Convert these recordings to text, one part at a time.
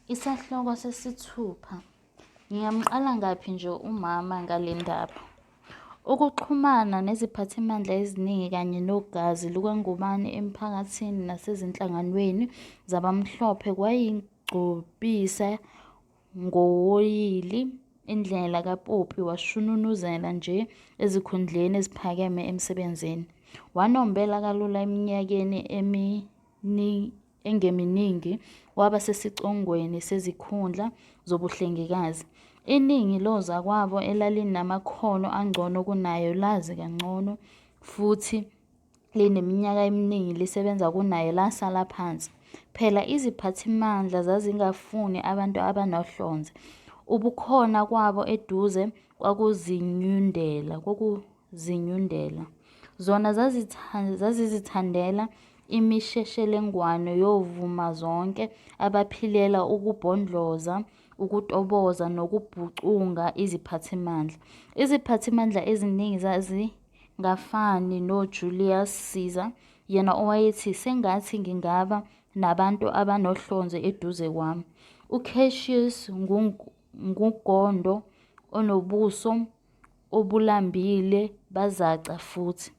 Isahloko sesithupha, Ngingamqala ngaphi nje umama ngale ndaba? Ukuxhumana neziphathimandla eziningi kanye nogazi lukaNgubane emphakathini nasezinhlanganweni zabamhlophe kwayigcobisa ngowoyili indlela kaPoppy washununuzela nje ezikhundleni eziphakeme emsebenzini. Wanombela kalula eminyakeni engeminingi waba sesicongweni sezikhundla zobuhlengikazi. Iningi lozakwabo elalinamakhono angcono kunaye, lazi kangcono futhi lineminyaka eminingi lisebenza kunaye lasala phansi. Phela iziphathimandla zazingafuni abantu abanohlonze, ubukhona kwabo eduze kwakuzinyundela. Zona zazizithandela imisheshelengwane yovumazonke abaphilela ukubhodloza, ukutoboza nokubhucunga iziphathimandla. Iziphathimandla eziningi zazingafani noJulius Caesar yena owayethi, sengathi ngingaba nabantu abanohlonze eduze kwami. UCassius ngugondo onobuso obulambile bazaca futhi.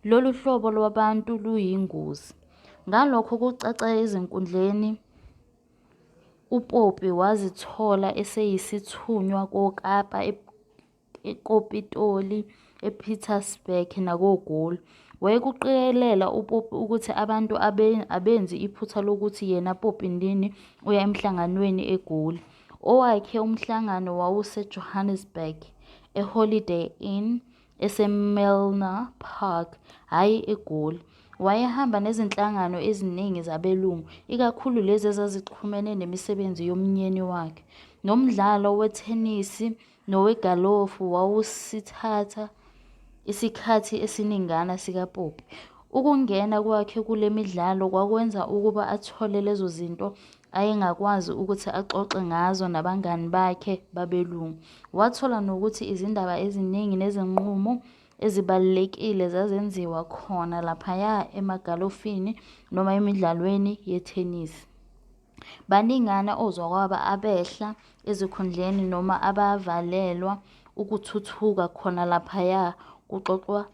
Lolu hlobo lwabantu luyingozi. Ngalokho kucaca ezinkundleni uPoppy wazithola eseyisithunywa koKapa, koPitoli, ePietersburg nakoGoli. Wayekuqikelela uPoppy ukuthi abantu abenzi iphutha lokuthi yena Poppy ndini uya emhlanganweni eGoli. Owakhe umhlangano wawuseJohannesburg, eHoliday Inn eseMilner Park, hhayi eGoli. Wayehamba nezinhlangano eziningi zabelungu, ikakhulu lezi ezazixhumene nemisebenzi yomnyeni wakhe. Nomdlalo wethenisi nowegalofu wawusithatha isikhathi esiningana sikaPoppy. Ukungena kwakhe kule midlalo kwakwenza ukuba athole lezo zinto ayengakwazi ukuthi axoxe ngazo nabangani bakhe babelungu. Wathola nokuthi izindaba eziningi nezinqumo ezibalulekile zazenziwa khona laphaya emagalofini noma emidlalweni yethenisi. Baningana ozakwabo abehla ezikhundleni noma abavalelwa ukuthuthuka khona laphaya kuxoxwa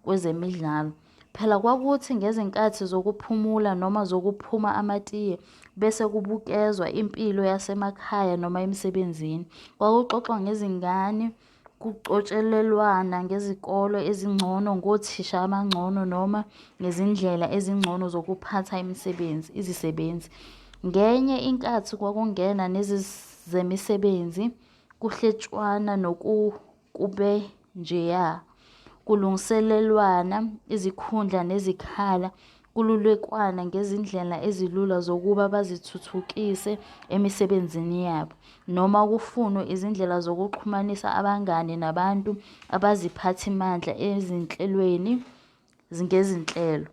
kwezemidlalo. Phela kwakuthi ngezinkathi zokuphumula noma zokuphuma amatiye bese kubukezwa impilo yasemakhaya noma emsebenzini. Kwakuxoxwa ngezingane, kucotshelelwana ngezikole ezingcono, ngothisha abangcono noma ngezindlela ezingcono zokuphatha izisebenzi. Ngenye inkathi kwakungena nezemisebenzi kuhletshwana nokukubenjeya, kulungiselelwana izikhundla nezikhala, kululekwana ngezindlela ezilula zokuba bazithuthukise emisebenzini yabo, noma kufunwe izindlela zokuxhumanisa abangani nabantu abaziphathimandla ezinhlelweni ngezinhlelo.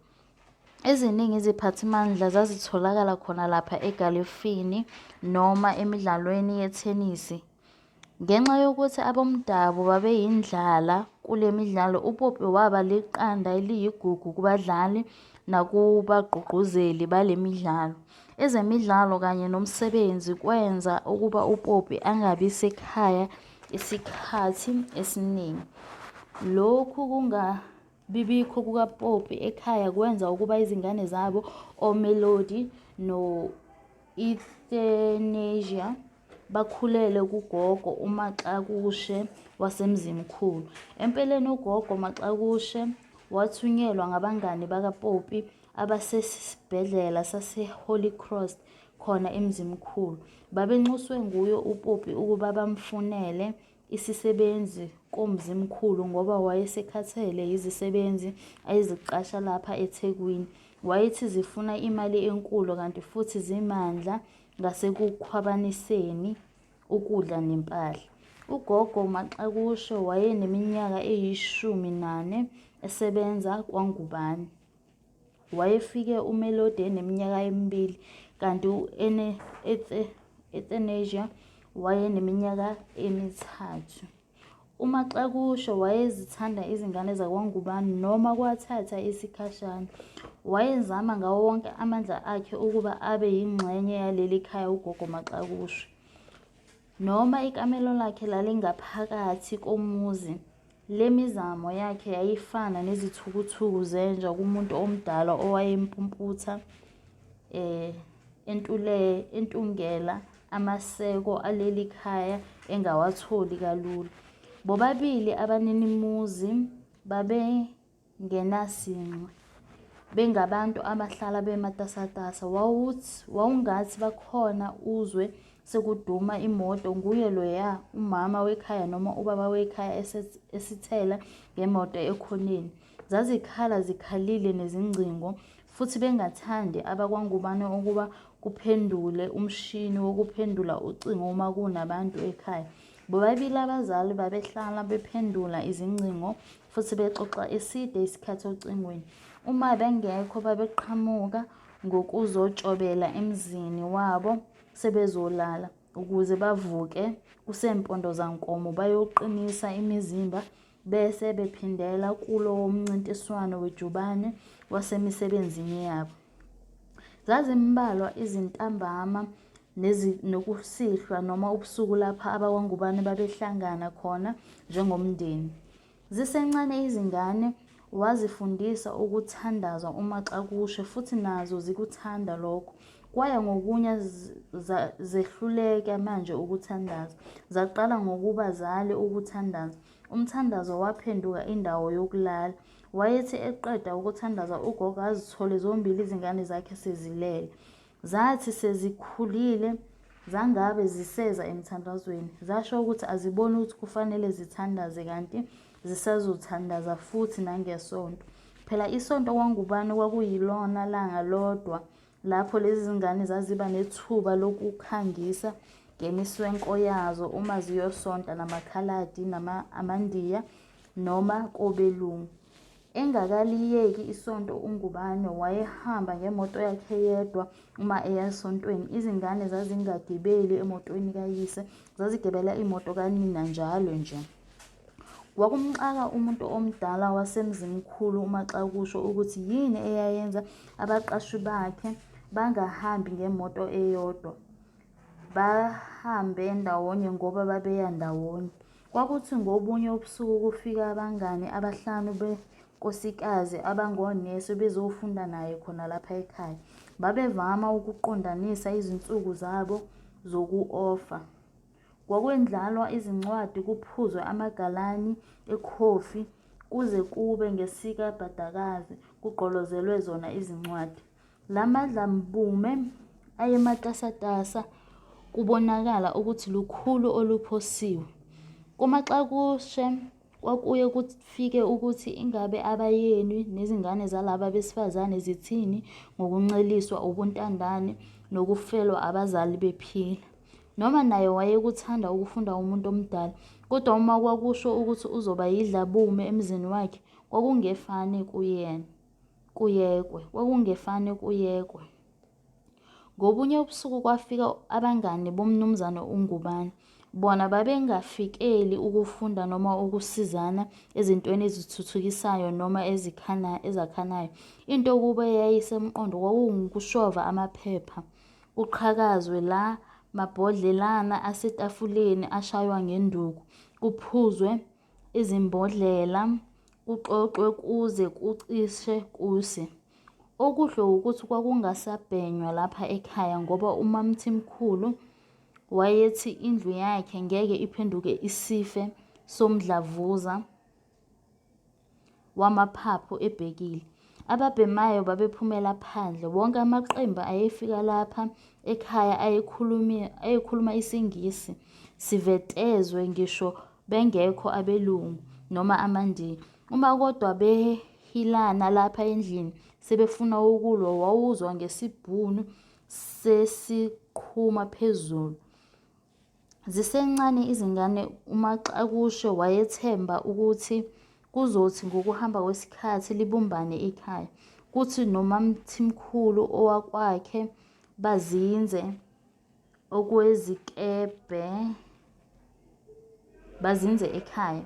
Eziningi iziphathimandla zazitholakala khona lapha egalofini noma emidlalweni yethenisi. Ngenxa yokuthi abomdabu babeyindlala kule midlalo uPoppy waba liqanda eliyigugu kubadlali nakubagqugquzeli bale midlalo. Ezemidlalo kanye nomsebenzi kwenza ukuba uPoppy angabi sekhaya isikhathi esiningi. Lokhu kungabibikho kukaPoppy ekhaya kwenza ukuba izingane zabo oMelody no-Euthenasia bakhulele kugogo uMaXakushe waseMzimkhulu. Empeleni ugogo Maxakushe wathunyelwa ngabangani bakaPoppy abasesibhedlela saseHoly Cross khona eMzimkhulu. Babenxuswe nguye uPoppy ukuba bamfunele isisebenzi koMzimkhulu ngoba wayesekhathele yizisebenzi ayeziqasha lapha eThekwini. Wayethi zifuna imali enkulu kanti futhi zimandla ngasekukhwabaniseni ukudla nempahla. Ugogo Maxakushe wayeneminyaka eyi-14 esebenza kwaNgubane. Wayefike uMelody eneminyaka emibili kanti u-Euthenasia wayeneminyaka emithathu. UMaXakusho wayezithanda izingane zakwaNgubane noma kwathatha isikhashana. Wayezama ngawo wonke amandla akhe ukuba abe yingxenye yaleli khaya ugogo Maxakusho. Noma ikamelo lakhe lalingaphakathi komuzi, le mizamo yakhe yayifana nezithukuthuku zenja kumuntu omdala owayempumputha eh, entule, entungela amaseko aleli khaya engawatholi kalula. Bobabili abaninimuzi babengenasinqe, bengabantu abahlala bematasatasa. Wawuthi wawungathi bakhona uzwe sekuduma imoto nguye loya umama wekhaya noma ubaba wekhaya esithela ngemoto ekhoneni. Zazikhala zikhalile nezingcingo futhi bengathandi abakwaNgubane ukuba kuphendule umshini wokuphendula ucingo uma kunabantu ekhaya. Bobabili abazali babehlala bephendula izingcingo futhi bexoxa eside isikhathi ocingweni. Uma bengekho babeqhamuka ngokuzotshobela emzini wabo sebezolala ukuze bavuke kusempondozankomo bayoqinisa imizimba bese bephindela kulowo mncintiswano wejubane wasemisebenzini yabo. Zazimbalwa izintambama nokusihlwa noma ubusuku lapha abakwaNgubane babehlangana khona njengomndeni. Zisencane izingane wazifundisa ukuthandaza uMaXakushe futhi nazo zikuthanda lokho. Kwaya ngokunya zehluleka manje ukuthandaza. Zaqala ngokuba zale ukuthandaza. Umthandazo waphenduka indawo yokulala. Wayethi eqeda ukuthandaza ugogo azithole zombili izingane zakhe sezilele. Zathi sezikhulile zangabe ziseza emthandazweni. Zasho ukuthi aziboni ukuthi kufanele zithandaze kanti zisazothandaza futhi nangeSonto. Phela iSonto kwaNgubane kwakuyilona langa lodwa lapho lezi zingane zaziba nethuba lokukhangisa ngemiswenko yazo uma ziyosonta namakhaladi nama amaNdiya noma kobelungu. Engakaliyeki isonto uNgubane wayehamba ngemoto yakhe yedwa uma eya esontweni. Izingane zazingagibeli emotweni kayise, zazigibela imoto kanina njalo nje. Kwakumxaka umuntu omdala waseMzimkhulu uMaXakusho ukuthi yini eyayenza abaqashi bakhe bangahambi ngemoto eyodwa, bahambe ndawonye ngoba babeya ndawonye. Kwakuthi ngobunye ubusuku kufike abangani abahlanu benkosikazi abangonesi bezofunda naye khona lapha ekhaya. Babevama ukuqondanisa izinsuku zabo zoku-ofa. Kwakwendlalwa izincwadi kuphuzwe amagalani ekhofi kuze kube ngesikabhadakazi kugqolozelwe zona izincwadi. La madlambume ayematasatasa kubonakala ukuthi lukhulu oluphosiwe. KuMaxakushe kwakuye kufike ukuthi ingabe abayeni nezingane zalaba besifazane zithini ngokunceliswa ubuntandane nokufelwa abazali bephila. Noma naye wayekuthanda ukufunda umuntu omdala, kodwa uma kwakusho ukuthi uzoba yidlabume emzini wakhe kwakungefane kuyena. Kuyekwe, kwakungefane kuyekwe. Ngobunye ubusuku kwafika abangani boMnumzane uNgubane. Bona babengafikeli ukufunda noma ukusizana ezintweni ezithuthukisayo noma ezakhanayo. Into kubo eyayisemqondo kwakungukushova amaphepha, kuqhakazwe la mabhodlelana asetafuleni ashaywa ngenduku, kuphuzwe izimbodlela kuxoxwe kuze kucishe kuse. Okuhle wukuthi kwakungasabhenywa lapha ekhaya ngoba uMaMthimkhulu wayethi indlu yakhe ngeke iphenduke isife somdlavuza wamaphaphu ebhekile. Ababhemayo babephumela phandle. Wonke amaqembu ayefika lapha ekhaya ayekhuluma isiNgisi sivetezwe ngisho bengekho abelungu noma amaNdiya. Uma kodwa behilana lapha endlini sebefuna ukulwa wawuzwa ngesiBhunu sesiqhuma phezulu. Zisencane izingane uMaXakushe wayethemba ukuthi kuzothi ngokuhamba kwesikhathi libumbane ikhaya, kuthi noMaMthimkhulu owakwakhe bazinze okwezikebhe. bazinze ekhaya.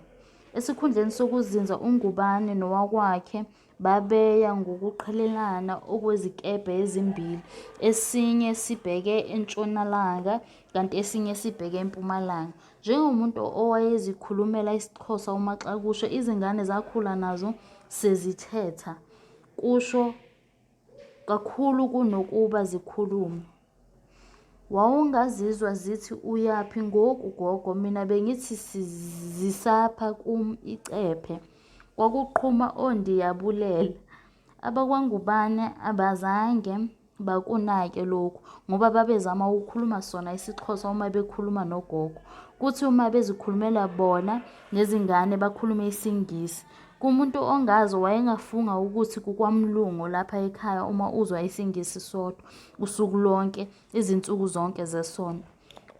Esikhundleni sokuzinza uNgubane nowakwakhe babeya ngokuqhelelana okwezikebhe ezimbili, esinye sibheke entshonalanga kanti esinye sibheke empumalanga. Njengomuntu owayezikhulumela isiXhosa uMaXakushe, izingane zakhula nazo sezithetha, kusho kakhulu kunokuba zikhulume. Wawungazizwa zithi uyaphi ngoku gogo mina bengithi zisapha kum icephe. Kwakuqhuma ondiyabulela. AbakwaNgubane abazange bakunake lokhu ngoba babezama ukukhuluma sona isiXhosa uma bekhuluma nogogo. Kuthi uma bezikhulumela bona nezingane bakhulume isiNgisi. Kumuntu ongazi wayengafunga ukuthi kukwamlungu lapha ekhaya uma uzwa isiNgisi sodwa usuku lonke, izinsuku zonke zesonto.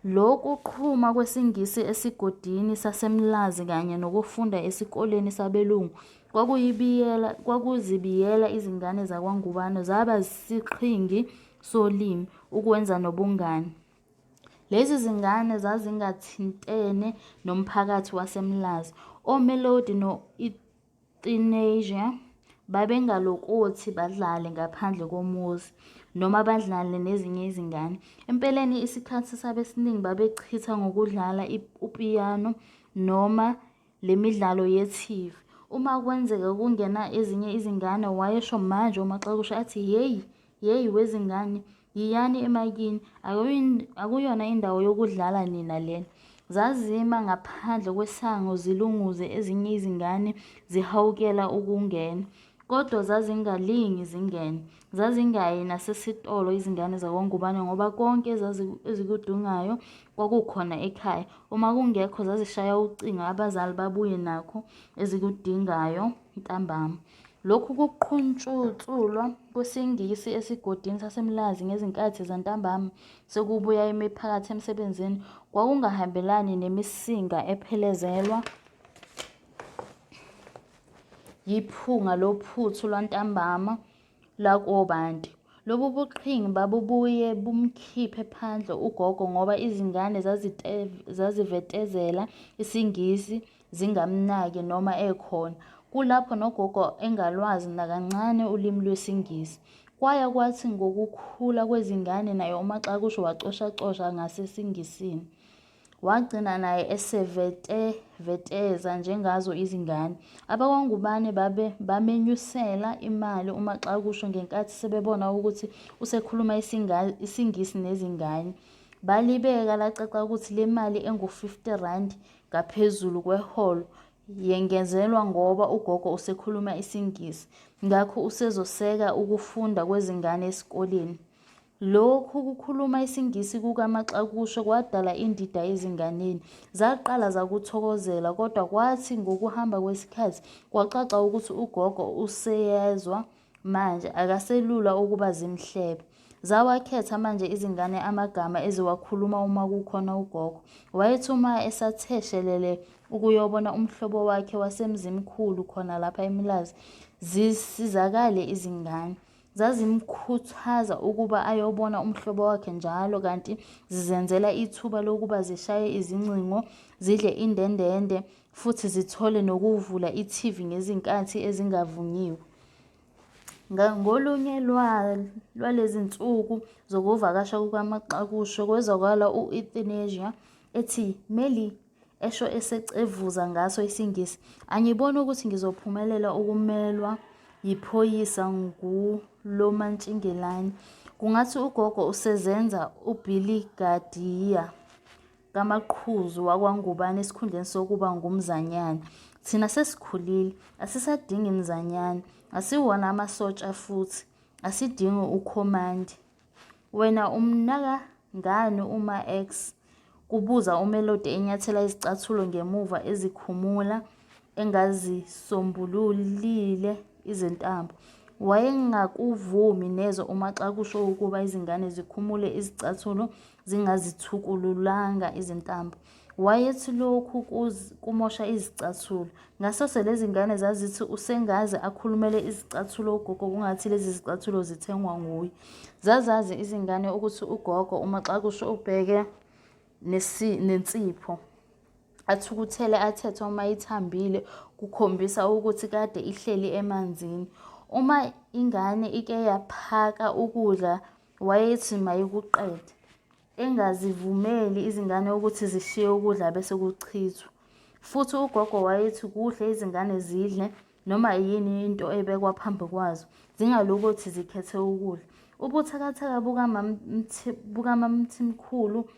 Lokhu kuqhuma kwesiNgisi esigodini saseMlazi kanye nokufunda esikoleni sabelungu kwakuyibiyela kwakuzibiyela izingane zakwaNgubane zaba siqhingi solimi ukwenza nobungani. Lezi zingane zazingathintene nomphakathi waseMlazi. OMelody no-Euthanasia babengalokothi badlale ngaphandle komuzi noma badlale nezinye izingane. Empeleni isikhathi sabo esiningi babechitha ngokudlala upiyano noma le midlalo ye-TV. Uma kwenzeka kungena ezinye izingane wayesho manje uMaxakusha athi yeyi yeyi wezingane yiyani emakini akuyona indawo yokudlala nina lena. Zazima ngaphandle kwesango zilunguze ezinye izingane zihawukela ukungena. Kodwa zazingalingi zingene. Zazingayi nasesitolo izingane zakwaNgubane ngoba konke ezikudingayo kwakukhona ekhaya. Uma kungekho zazishaya ucingo abazali babuye nakho ezikudingayo ntambama. Lokhu kuqhuntshulwa kwesiNgisi esigodini saseMlazi ngezinkathi zantambama sekubuya imiphakathi emsebenzini kwakungahambelani nemisinga ephelezelwa yiphunga lophuthu lwantambama lakobantu. Lobu buqhingi babubuye bumkhiphe phandle ugogo ngoba izingane zazivetezela isiNgisi zingamnaki noma ekhona. Kulapho nogogo engalwazi nakancane ulimi lwesiNgisi. Kwaya kwathi ngokukhula kwezingane naye uMaXakushe wacoshacosha ngasesiNgisini. Wagcina naye eseveteveteza njengazo izingane. AbakwaNgubane babe bamenyusela imali uMaXakusho ngenkathi sebebona ukuthi usekhuluma isiNgisi nezingane. Balibeka lacaca ukuthi le mali engu-50 rand ngaphezulu kweholo yengezelwa ngoba ugogo usekhuluma isiNgisi, ngakho usezoseka ukufunda kwezingane esikoleni. Lokhu kukhuluma isiNgisi kukaMaXakushe kwadala indida ezinganeni. Zaqala zakuthokozela kodwa kwathi ngokuhamba kwesikhathi kwacaca ukuthi ugogo useyezwa manje akaselula ukuba zimhlebe. Zawakhetha manje izingane amagama eziwakhuluma uma kukhona ugogo. Wayethi uma esathe shelele ukuyobona umhlobo wakhe waseMzimkhulu khona lapha eMlazi, zisizakale izingane. Zazimkhuthaza ukuba ayobona umhlobo wakhe njalo kanti zizenzela ithuba lokuba zishaye izingcingo, zidle indendende futhi zithole nokuvula i-TV ngezinkathi ezingavunyiwe. Ngolunye lwalezinsuku zokuvakasha kukaMaXakushe kwezwakala u-Euthanasia ethi, Meli, esho esecevuza ngaso isiNgisi. Angiboni ukuthi ngizophumelela ukumelwa yiphoyisa ngulomantshingelani. Kungathi ugogo usezenza ubhiligadiya kamaqhuzu wakwaNgubane esikhundleni sokuba ngumzanyana. Thina sesikhulile, asisadingi mzanyana, asiwona amasotsha futhi, asidingi ukhomandi. Wena umnaka ngani uma-ex? Kubuza uMelody enyathela izicathulo ngemuva ezikhumula engazisombululile izintambo. Wayengakuvumi neze uMaXakusho ukuba izingane zikhumule izicathulo zingazithukululanga izintambo. Wayethi lokhu kumosha izicathulo. Ngasese lezi ngane zazithi usengaze akhulumele izicathulo ugogo kungathi lezi zicathulo zithengwa nguye. Zazazi izingane ukuthi ugogo uMaXakusho ubheke nensipho. Athukuthele athethe uma ithambile kukhombisa ukuthi kade ihleli emanzini. Uma ingane ike yaphaka ukudla wayethi mayikuqede. Engazivumeli izingane ukuthi zishiye ukudla bese kuchithwa. Futhi ugogo wayethi kuhle izingane zidle noma yini into ebekwa phambi kwazo, zingalokothi zikhethe ukudla. Ubuthakathaka bukaMamthimkhulu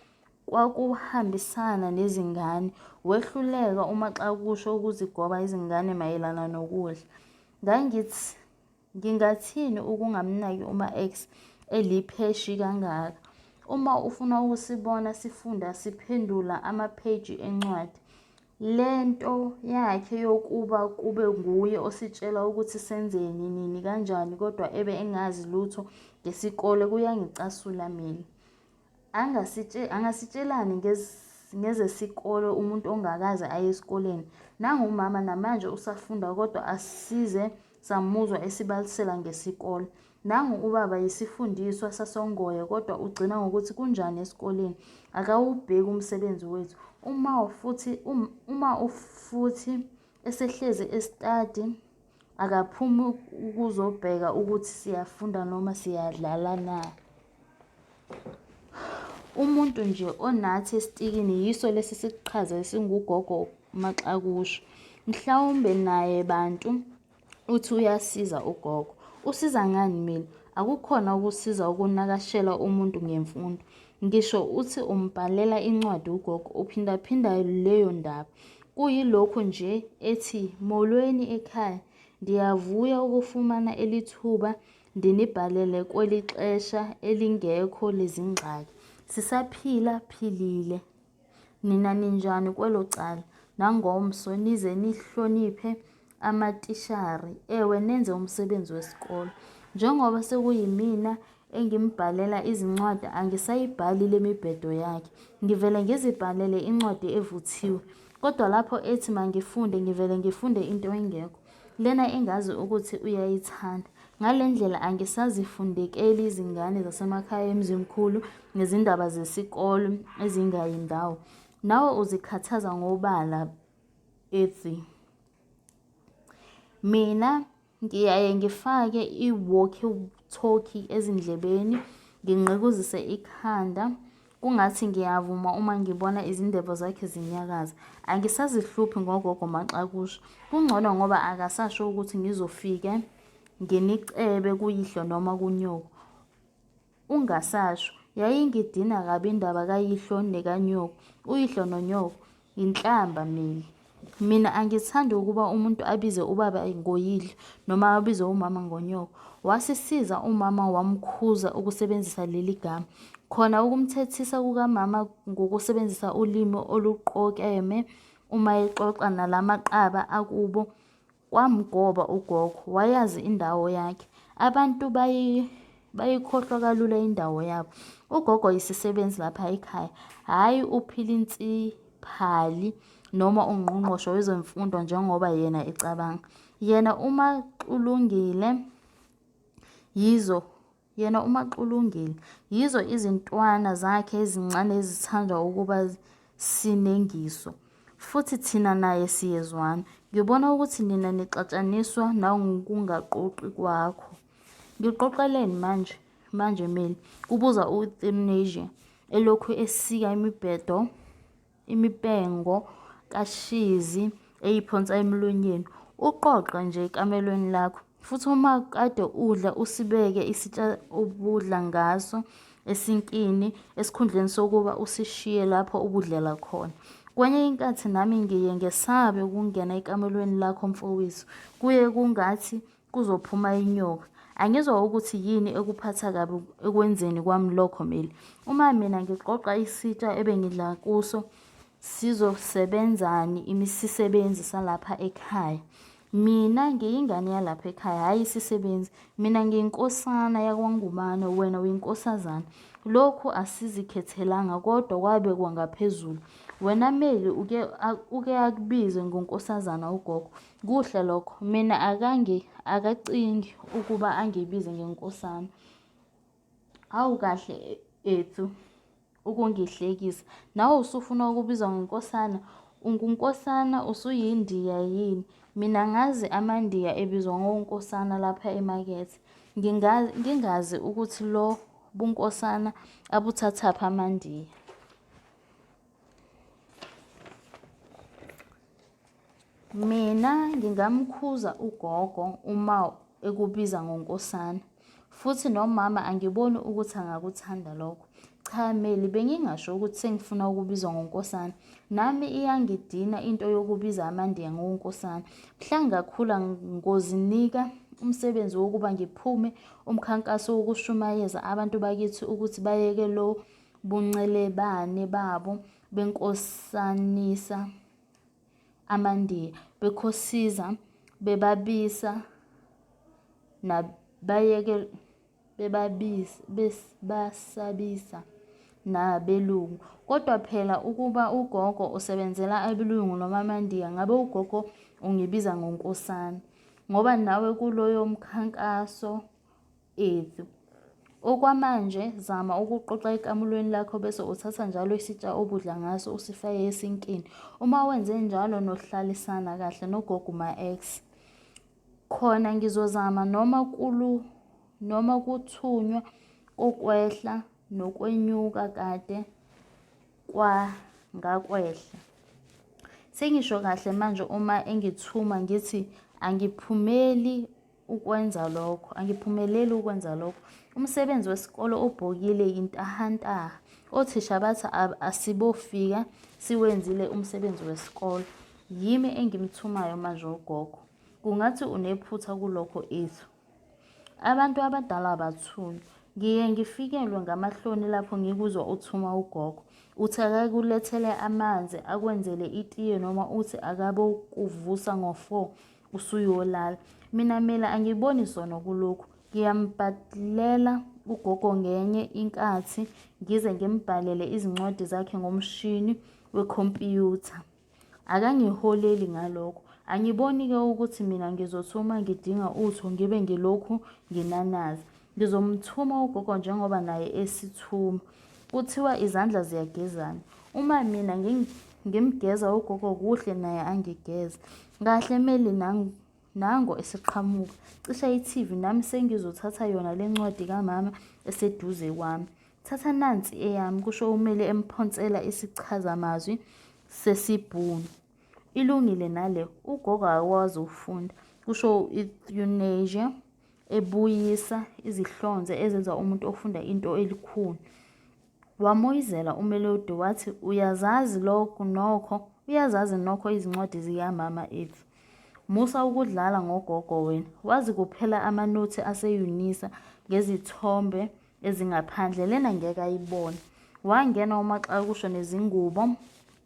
kwakuhambisana nezingane. Wehluleka uMaXakusho ukuzigoba izingane mayelana nokudla. Ngangithi ngingathini ukungamnaki uMa-X elipheshi kangaka? Uma ufuna ukusibona sifunda siphendula amapheji encwadi. Le nto yakhe yokuba kube nguye ositshela ukuthi senzeni, nini, kanjani kodwa ebe engazi lutho ngesikole kuyangicasula mina. Angasitshelani ngezesikole umuntu ongakaze aye esikoleni? Nangu umama namanje usafunda kodwa asize samuzwa esibalisela ngesikole. Nangu ubaba yisifundiswa sasongoye kodwa ugcina ngokuthi kunjani esikoleni, akawubheki umsebenzi wethu. Uma futhi esehlezi esitadi akaphumi ukuzobheka ukuthi siyafunda noma siyadlala na. Umuntu nje onathi esitikini yiso lesi siqhaza esingugogo uMaXakusho. Mhlawumbe naye bantu uthi uyasiza ugogo. Usiza ngani mina? Akukhona ukusiza ukunakashela umuntu ngemfundo. Ngisho uthi umbhalela incwadi ugogo uphindaphinda leyo ndaba. Kuyilokhu nje ethi molweni ekhaya, ndiyavuya ukufumana elithuba ndinibhalele kwelixesha elingekho lezingxaki. Sisaphila philile. Nina ninjani kwelo cala? Nangomso nize nihloniphe amatishari, ewe nenze umsebenzi wesikolo. Njengoba sekuyimina engimbhalela izincwadi angisayibhali le mibhedo yakhe. Ngivele ngizibhalele incwadi evuthiwe. Kodwa lapho ethi mangifunde ngivele ngifunde into engekho. Lena engazi ukuthi uyayithanda. Ngale ndlela angisazifundekeli izingane zasemakhaya eMzimkhulu ngezindaba zesikole ezingayi ndawo. Nawe uzikhathaza ngobala ethi mina ngiyaye ngifake i-walkie talkie ezindlebeni nginqekuzise ikhanda Kungathi ngiyavuma uma ngibona izindevu zakhe zinyakaza. Angisazihluphi ngogogo Maxakusha. Kungcono ngoba akasasho ukuthi ngizofike nginicebe kuyihlo noma kunyoko. Ungasasho. Yayingidina kabi indaba kayihlo nekanyoko. Uyihlo nonyoko. Yinhlamba Meli. Mina angithandi ukuba umuntu abize ubaba ngoyihlo noma abize umama ngonyoko. Wasisiza umama wamkhuza ukusebenzisa leli gama. Khona ukumthethisa kukamama ngokusebenzisa ulimi oluqokeme uma exoxa nalamaqaba akubo Kwamgoba ugogo, wayazi indawo yakhe. Abantu bayikhohlwa kalula indawo yabo. Ugogo yisisebenzi lapha ekhaya, hhayi uphilinsipali noma ungqongqoshe wezemfundo njengoba yena ecabanga. Yena uMaxulungile yizo Yena uMaxulungile, yizo izintwana zakhe ezincane ezithanda ukuba sinengiso. Futhi thina naye siyezwana. Ngibona ukuthi nina nixatshaniswa nawukungaqoqi kwakho. Ngiqoqeleni manje, manje Meli? Kubuza u-Euthanasia elokhu esika imibhedo. Imipengo kashizi eyiphonsa emlonyeni. Uqoqe nje ekamelweni lakho. Futhi uma kade udla usibeke isitsha obudla ngaso esinkini esikhundleni sokuba usishiye lapho ubudlela khona. Kwenye inkathi nami ngiye ngesabe ukungena ekamelweni lakho mfowethu. Kuye kungathi kuzophuma inyoka. Angizwa ukuthi yini ekuphatha kabi ekwenzeni kwami lokho Meli. Uma mina ngiqoqa isitsha ebengidla kuso sizosebenzani imisisebenzi salapha ekhaya. Mina ngiyingane yalapha ekhaya hhayi isisebenzi. Mina ngiyinkosana yakwaNgubane wena uyinkosazana. Lokhu asizikhethelanga kodwa kwabekwa ngaphezulu. Wena Meli uke uke akubize ngonkosazana ugogo. Kuhle lokho. Mina akangi akacingi ukuba angibize ngenkosana. Hawu kahle ethu ukungihlekisa. Nawe usufuna ukubizwa ngenkosana. Ungunkosana usuyiNdiya yini? Mina ngazi amaNdiya ebizwa ngonkosana lapha emakethe. Ngingazi ukuthi lo bunkosana abuthathaphi amaNdiya. Mina ngingamkhuza ugogo uma ekubiza ngonkosana. Futhi nomama angiboni ukuthi angakuthanda lokho. Cha Meli, bengingasho ukuthi sengifuna ukubizwa ngonkosana. Nami iyangidina into yokubiza amaNdiya ngonkosana. Mhla ngakhula ngozinika umsebenzi wokuba ngiphume umkhankaso wokushumayeza abantu bakithi ukuthi bayeke lo buncelebane babo benkosanisa amaNdiya bekhosiza bebabisa nabayeke bebabisa basabisa nabelungu. Kodwa phela ukuba ugogo usebenzela abelungu noma amaNdiya ngabe ugogo ungibiza ngonkosana ngoba nawe kuloyo mkhankaso ethu. Okwamanje zama ukuqoqa ekamulweni lakho bese uthatha njalo isitsha obudla ngaso usifake esinkini. Uma wenze njalo nohlalisana kahle nogogo ma-ex. Khona ngizozama noma kulu noma kuthunywa kokwehla nokwenyuka kade kwangakwehla. Sengisho kahle manje uma engithuma ngithi angiphumeli ukwenza lokho, angiphumeleli ukwenza lokho. Umsebenzi wesikole obhokile yintahantaha. Othisha bathi asibofika siwenzile umsebenzi wesikole. Yimi engimthumayo manje ugogo. Kungathi unephutha kulokho Ethu. Abantu abadala abathunywa. Ngiye ngifikelwe ngamahloni lapho ngikuzwa uthuma ugogo. Uthi akakulethele amanzi, akwenzele itiye noma uthi akabokuvusa ngo-four usuyolala. Mina mina angiboni sono kulokhu. Ngiyambhalela ugogo ngenye inkathi ngize ngimbhalele izincwadi zakhe ngomshini wekhompiyutha. Akangiholeli ngalokho. Angiboni-ke ukuthi mina ngizothi uma ngidinga utho ngibe ngilokhu nginanaza. Ngizomthuma ugogo njengoba naye esithuma. Kuthiwa izandla ziyagezana. Uma mina ngimgeza ugogo kuhle naye angigeze. Kahle Meli nango eseqhamuka. Cisha i-TV nami sengizothatha yona le ncwadi kamama eseduze kwami. Thatha nansi eyami, kusho uMeli emphonsela isichazamazwi sesiBhunu. Ilungile nale, ugogo akakwazi ukufunda, kusho u-Euthanasia ebuyisa izihlonze ezenza umuntu ofunda into elikhuni. Wamoyizela uMelody wathi uyazazi lokhu nokho, uyazazi nokho izincwadi zikamama Ethu. Musa ukudlala ngogogo wena, wazi kuphela amanothi ase-Unisa ngezithombe ezingaphandle lena ngeke ayibone. Wangena uMaxakusho nezingubo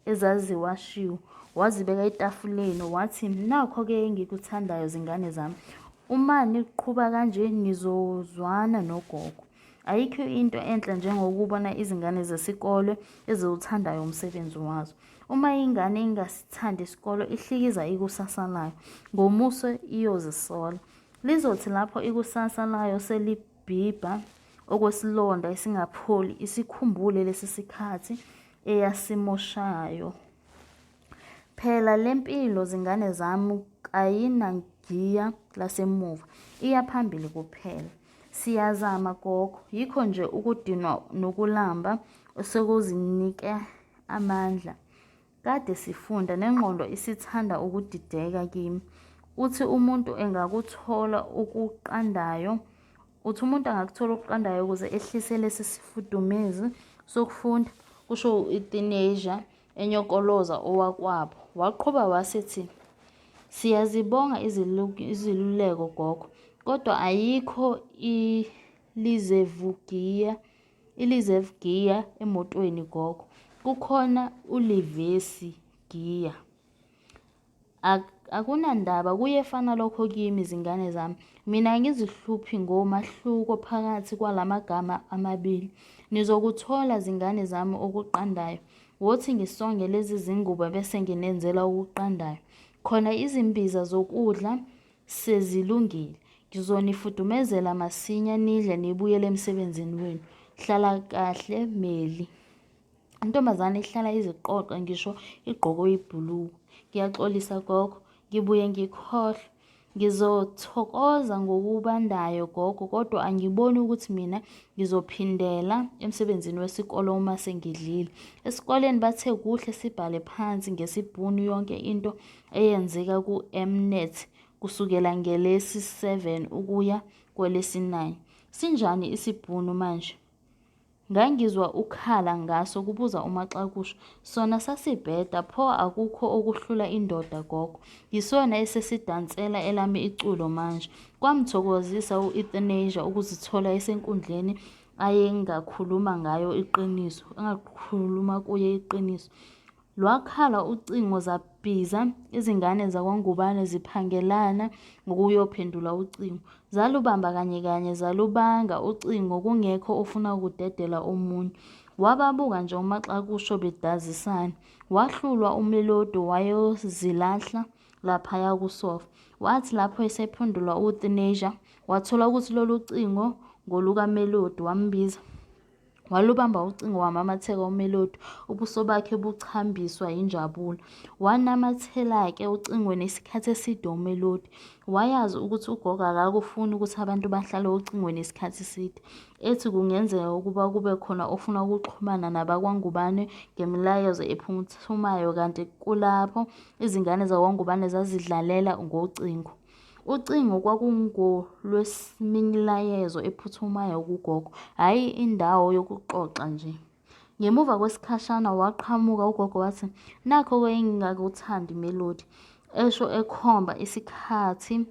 ezaziwashiwe wazibeka etafuleni wathi nakho-ke engikuthandayo zingane zami uma niqhuba kanje nizozwana nogogo. Ayikho into enhle njengokubona izingane zesikole eziwuthandayo umsebenzi wazo. Uma ingane ingasithandi isikole ihlikiza ikusasa layo. Ngomuso iyozisola. Lizothi lapho ikusasa layo selibhibha okwesilonda esingapholi isikhumbule lesi sikhathi eyasimoshayo. Phela le mpilo zingane zami kayinagiya lasemuva, iya phambili kuphela. Siyazama gogo, yikho nje ukudinwa nokulamba osekuzinike amandla. Kade sifunda, nengqondo isithanda ukudideka kimi. Uthi umuntu engakuthola okuqandayo Uthi umuntu angakuthola okuqandayo ukuze ehlise lesi sifudumezi sokufunda, kusho u-Euthanasia enyokoloza owakwabo. Waqhuba wasethi, Siyazibonga iziluleko gogo, kodwa ayikho ilizevugiya ilizevugiya emotweni gogo. Kukhona ulivesi giya. Akunandaba kuyefana lokho kimi zingane zami. Mina angizihluphi ngomahluko phakathi kwalamagama amabili. Nizokuthola zingane zami okuqandayo. Wothi ngisonge lezi zingubo bese nginenzela okuqandayo. Khona izimbiza zokudla sezilungile. Ngizonifudumezela masinya nidle nibuyele emsebenzini wenu. Hlala kahle Meli. Intombazane ihlala iziqoqa ngisho igqoke ibhulukwe. Ngiyaxolisa gogo, ngibuye ngikhohlwe. Ngizothokoza ngokubandayo gogo kodwa angiboni ukuthi mina ngizophindela emsebenzini wesikole uma sengidlile. Esikoleni bathe kuhle sibhale phansi ngesibhunu yonke into eyenzeka ku-M-Net kusukela ngelesi-7 ukuya kwelesi-9. Sinjani isibhunu manje? Ngangizwa ukhala ngaso kubuza uMaXakusha. Sona sasibheda pho akukho okuhlula indoda gogo. Yisona esesidansela elami iculo manje. Kwamthokozisa u-Euthanasia ukuzithola esenkundleni ayengakhuluma ngayo iqiniso, angakhuluma kuye iqiniso. Lwakhala ucingo zabhiza izingane zakwaNgubane ziphangelana ngokuyophendula ucingo. Zalubamba kanye kanye zalubanga ucingo kungekho ofuna ukudedela omunye. Wababuka nje uMaxakusho bedazisana. Wahlulwa uMelodi wayozilahla laphaya kusofa. Wathi lapho esephendula uThanasia wathola ukuthi lolu cingo ngolukaMelodi wambiza. Walubamba ucingo wamamatheka uMelody, ubuso bakhe buchambiswa yinjabulo. Wanamathela-ke ocingweni isikhathi eside uMelody. Wayazi ukuthi ugogo akakufuni ukuthi abantu bahlale ocingweni isikhathi eside. Ethi kungenzeka ukuba kube khona ofuna ukuxhumana nabakwaNgubane ngemilayezo ephuthumayo kanti kulapho izingane zakwaNgubane zazidlalela ngocingo. Ucingo kwakungolwemilayezo ephuthumayo kugogo, hhayi indawo yokuxoxa nje. Ngemuva kwesikhashana waqhamuka ugogo wathi, nakho-ke engingakuthandi Melody, esho ekhomba isikhathi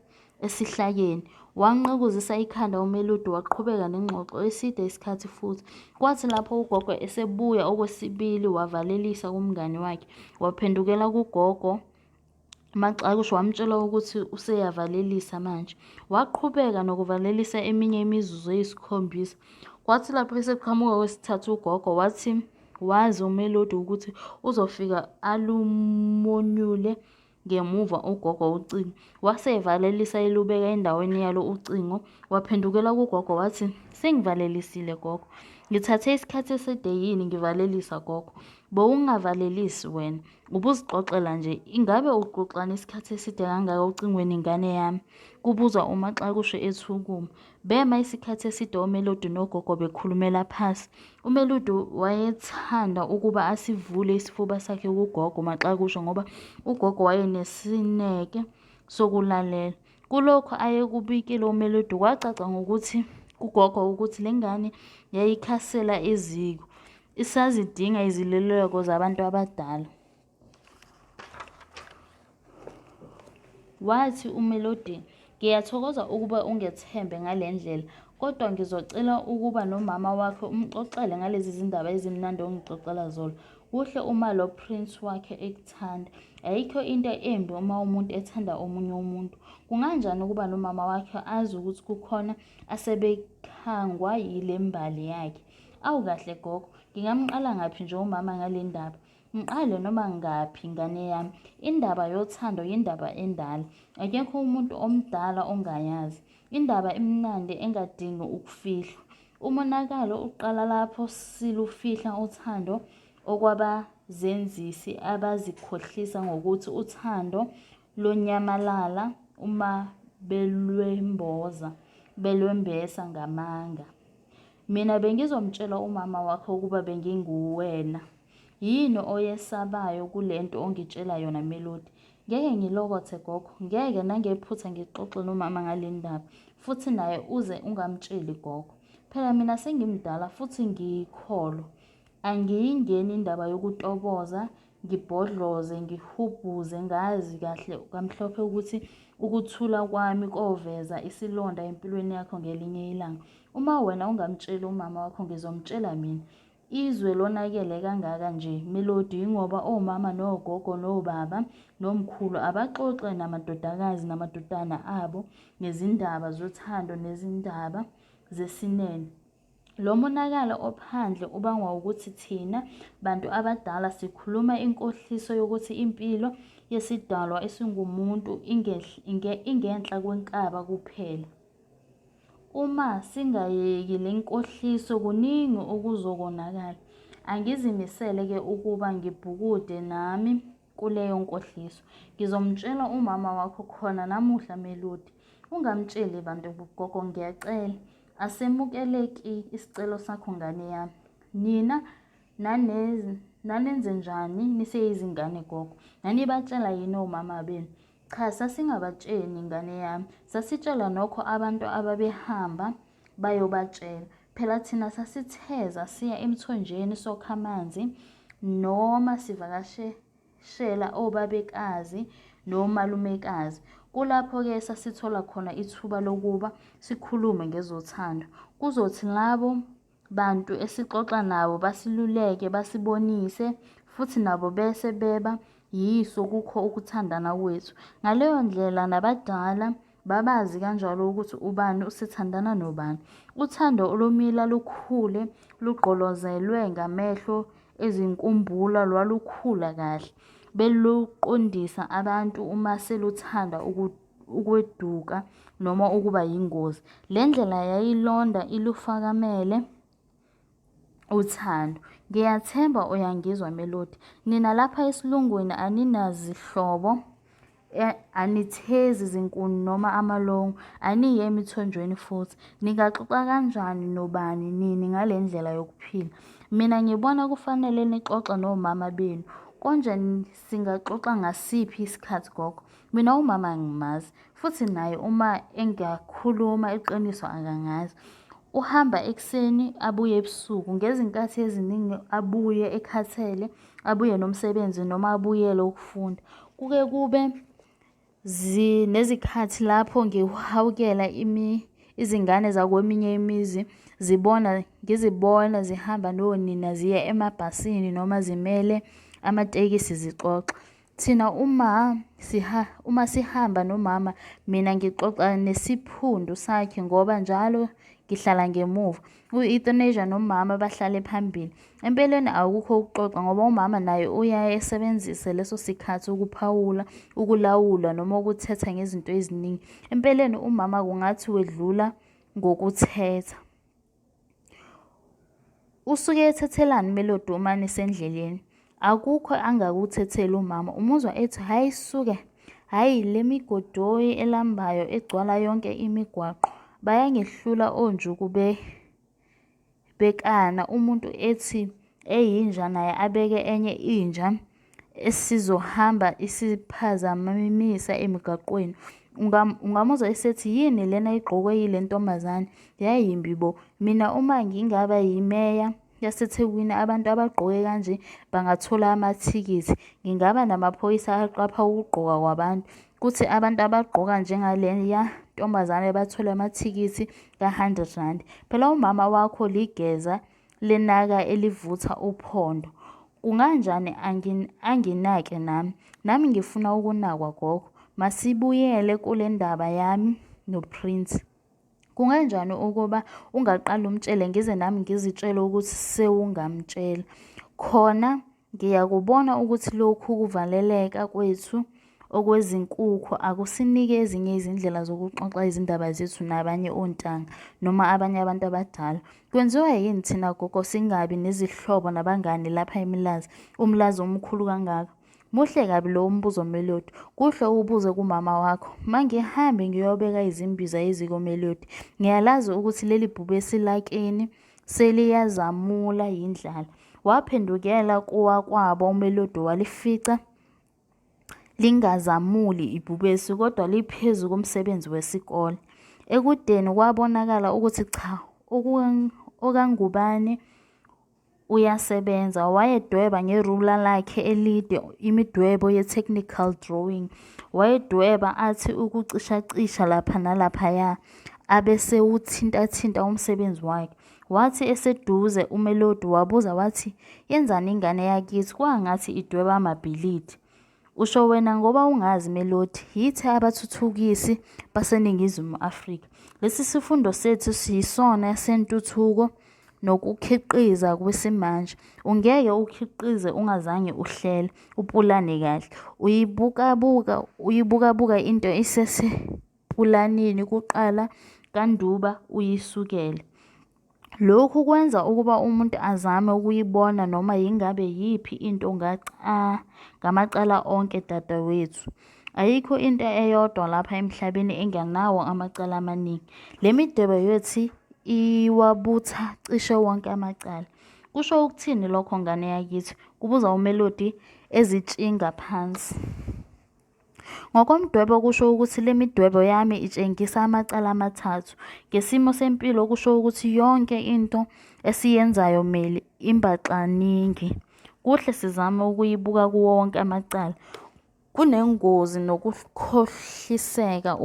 esihlakeni. Wanqekuzisa ikhanda uMelody waqhubeka nengxoxo eside isikhathi futhi. Kwathi lapho ugogo esebuya okwesibili wavalelisa kumngani wakhe, waphendukela kugogo Maxakusho wamtshela ukuthi useyavalelisa manje. Waqhubeka nokuvalelisa eminye imizuzu eyisikhombisa. Kwathi lapho eseqhamuka kwesithathu ugogo wathi wazi uMelody ukuthi uzofika alumonyule ngemuva ugogo ucingo. Wase evalelisa elubeka endaweni yalo ucingo. Waphendukela kugogo wathi, Sengivalelisile gogo. Ngithathe isikhathi eside yini ngivalelisa gogo? Bowungavalelisi wena. Ubuzixoxela nje, ingabe uxoxani isikhathi eside kangaka ocingweni ngane yami? Kubuza uMaxakushe ethukuma. Bema isikhathi eside oMelody nogogo bekhulumela phasi. UMelody wayethanda ukuba asivule isifuba sakhe kugogo Maxakushe ngoba ugogo wayenesineke sokulalela. Kulokhu ayekubikile uMelody kwacaca ngokuthi kugogo ukuthi le ngane yayikhasela eziko. Isazidinga iziluleko zabantu abadala. Wathi uMelody, Ngiyathokoza ukuba ungethembe ngale ndlela, kodwa ngizocela ukuba nomama wakhe umxoxele ngalezi zindaba ezimnandi ongixoxela zona. Kuhle uma lo Prince wakhe ekuthanda. Ayikho into embi uma umuntu ethanda omunye umuntu. Kunganjani ukuba nomama wakhe azi ukuthi kukhona asebekhangwa yile mbali yakhe? Awu kahle gogo, ngingamqala ngaphi nje umama ngale ndaba? Mqale noma ngaphi ngane yami. Indaba yothando yindaba endala. Akekho umuntu omdala ongayazi. Indaba emnandi engadingi ukufihlwa. Umonakalo uqala lapho silufihla uthando okwabazenzisi abazikhohlisa ngokuthi uthando lonyamalala uma belwemboza, belwembesa ngamanga. Mina bengizomtshela umama wakho ukuba benginguwena. Yini oyesabayo kulento ongitshela yona Melody? Ngeke ngilokothe gogo, ngeke nangephutha ngixoxe nomama ngale ndaba. Futhi naye uze ungamtsheli gogo. Phela mina sengimdala futhi ngiyikholwa. Angiyingeni indaba yokutoboza ngibhodloze ngihubhuze ngazi kahle kamhlophe ukuthi ukuthula kwami koveza isilonda empilweni yakho ngelinye ilanga. Uma wena ungamtsheli umama wakho ngizomtshela mina. Izwe lonakele kangaka nje Melody yingoba omama nogogo nobaba nomkhulu abaxoxe namadodakazi namadodana abo ngezindaba zothando nezindaba zesinene. Lo monakalo ophandle ubangwa ukuthi thina bantu abadala sikhuluma inkohliso yokuthi impilo yesidalwa esingumuntu ingenhla kwenkaba kuphela. Uma singayeki le nkohliso kuningi okuzokonakala. Angizimisele-ke ukuba ngibhukude nami kuleyo nkohliso. Ngizomtshela umama wakho khona namuhla Melody. Ungamtsheli bantu gogo ngiyacela. Asemukeleki isicelo sakho ngane yami. Nina nanenzenjani niseyizingane gogo? Nanibatshela yini omama benu? Cha sasingabatsheni ngane yami. Sasitshela nokho abantu ababehamba bayobatshela. Phela thina sasitheza siya emthonjeni sokha amanzi noma sivakashela obabekazi nomalumekazi. Kulapho-ke sasithola khona ithuba lokuba sikhulume ngezothando. Kuzothi labo bantu esixoxa nabo basiluleke, basibonise futhi nabo bese beba yiso kukho ukuthandana kwethu. Ngaleyo ndlela nabadala babazi kanjalo ukuthi ubani usethandana nobani. Uthando olumila lukhule lugqolozelwe ngamehlo ezinkumbula lwalukhula kahle, beluqondisa abantu uma seluthanda ukweduka noma ukuba yingozi. Le ndlela yayilonda ilufakamele uthando. Ngiyathemba uyangizwa Melody. Nina lapha esilungwini aninazihlobo, e, anithezi zinkuni noma amalongo, aniyi emithonjweni futhi. Ningaxoxa kanjani nobani nini ngale ndlela yokuphila? Mina ngibona kufanele nixoxe nomama benu. Konje singaxoxa ngasiphi isikhathi gogo? Mina umama angimazi futhi naye uma engakhuluma iqiniso akangazi. Uhamba ekuseni abuye ebusuku, ngezinkathi eziningi abuye ekhathele, abuye nomsebenzi noma abuyele ukufunda. Kuke kube nezikhathi lapho ngihawukela izingane zakweminye imizi zibona ngizibona zihamba nonina ziye emabhasini noma zimele amatekisi zixoxa. Thina uma siha uma sihamba nomama mina ngixoxa nesiphundu sakhe ngoba njalo ngihlala ngemuva. U-Euthanasia nomama bahlale phambili. Empeleni akukho ukuxoxa ngoba umama naye uyaye esebenzise leso sikhathi ukuphawula, ukulawula noma ukuthetha ngezinto eziningi. Empeleni umama kungathi wedlula ngokuthetha. Usuke ethethelani Melody uma nisendleleni? Akukho angakuthetheli umama. Umuzwa ethi hhayi suke, hhayi le migodoyi elambayo egcwala yonke imigwaqo. Bayangehlula onjuku bekana umuntu ethi eyinja naye abeke enye inja esizohamba isiphazamisa emigaqweni. Ungamuzwa esethi yini lena igqokwe yile ntombazane, yayimbi bo. Mina uma ngingaba yimeya yaseThekwini abantu abagqoke kanje bangathola amathikithi. Ngingaba namaphoyisa aqapha ukugqoka kwabantu. Kuthi abantu abagqoka njengaleya ntombazane bathole amathikithi ka-hundred rand. Phela umama wakho ligeza lenaka elivutha uphondo. Kunganjani anginake nami? Nami ngifuna ukunakwa gogo. Masibuyele kule ndaba yami noPrince. Kunganjani ukuba ungaqali umtshele ngize nami ngizitshele ukuthi sewungamtshela. Khona ngiyakubona ukuthi lokhu kuvaleleka kwethu okwezinkukhu akusinike ezinye izindlela zokuxoxa izindaba zethu nabanye ontanga noma abanye abantu abadala. Kwenziwa yini thina gogo singabi nezihlobo nabangani lapha eMlazi, uMlazi omkhulu kangaka? Muhle kabi lowo mbuzo Melody. Kuhle ubuze kumama wakho. Mangihambe ngiyobeka izimbiza eziko Melody. Ngiyalazi ukuthi leli bhubesi lakini seliyazamula yindlala. Waphendukela kowakwabo uMelody walifica lingazamuli ibhubesi kodwa liphezu komsebenzi wesikole. Ekudeni kwabonakala ukuthi cha okaNgubane uyasebenza. Wayedweba ngerula lakhe elide imidwebo ye-technical drawing. Wayedweba athi ukucishacisha lapha nalaphaya abesewuthintathinta umsebenzi wakhe. Wathi eseduze uMelody wabuza wathi, Yenzani ingane yakithi kwangathi idweba amabhilidi? Usho wena ngoba ungazi Melody, yithi abathuthukisi baseNingizimu Afrika. Lesi sifundo sethu siyisona sentuthuko nokukhiqiza kwesimanje. Ungeke ukhiqize ungazange uhlele, upulane kahle. Uyibukabuka uyibukabuka into isese pulanini kuqala kanduba uyisukele. Lokhu kwenza ukuba umuntu azame ukuyibona noma yingabe yiphi into ngamacala onke dadewethu. Ayikho into eyodwa lapha emhlabeni engenawo amacala amaningi. Le midwebo yethu iwabutha cishe wonke amacala. Kusho ukuthini lokho ngane yakithi? Kubuza uMelody ezitshinga phansi. Ngokomdwebo kusho ukuthi le midwebo yami itshengisa amacala amathathu. Ngesimo sempilo kusho ukuthi yonke into esiyenzayo Meli imbaxaningi. Kuhle sizame ukuyibuka kuwo wonke amacala. Kunengozi nokukhohliseka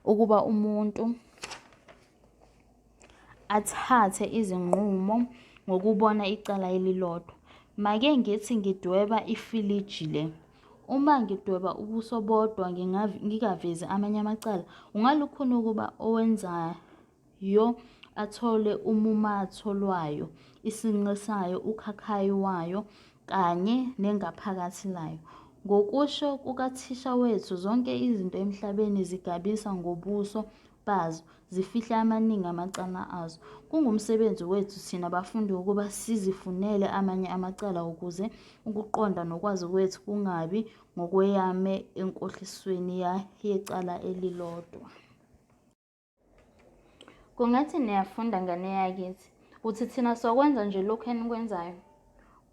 ukuba umuntu athathe izinqumo ngokubona icala elilodwa. Make ngithi ngidweba ifiliji le. Uma ngidweba ubuso bodwa ngingavezi amanye amacala, kungalukhuni ukuba owenzayo athole umumatho lwayo, isinqe sayo, ukhakhayi wayo kanye nengaphakathi layo. Ngokusho kukathisha wethu zonke izinto emhlabeni zigabisa ngobuso bazo, zifihle amaningi amacala azo. Kungumsebenzi wethu thina bafundi ukuba sizifunele amanye amacala ukuze ukuqonda nokwazi kwethu kungabi ngokweyame enkohlisweni yecala elilodwa. Kungathi niyafunda ngane yakithi. Uthi thina sokwenza nje lokhu enikwenzayo.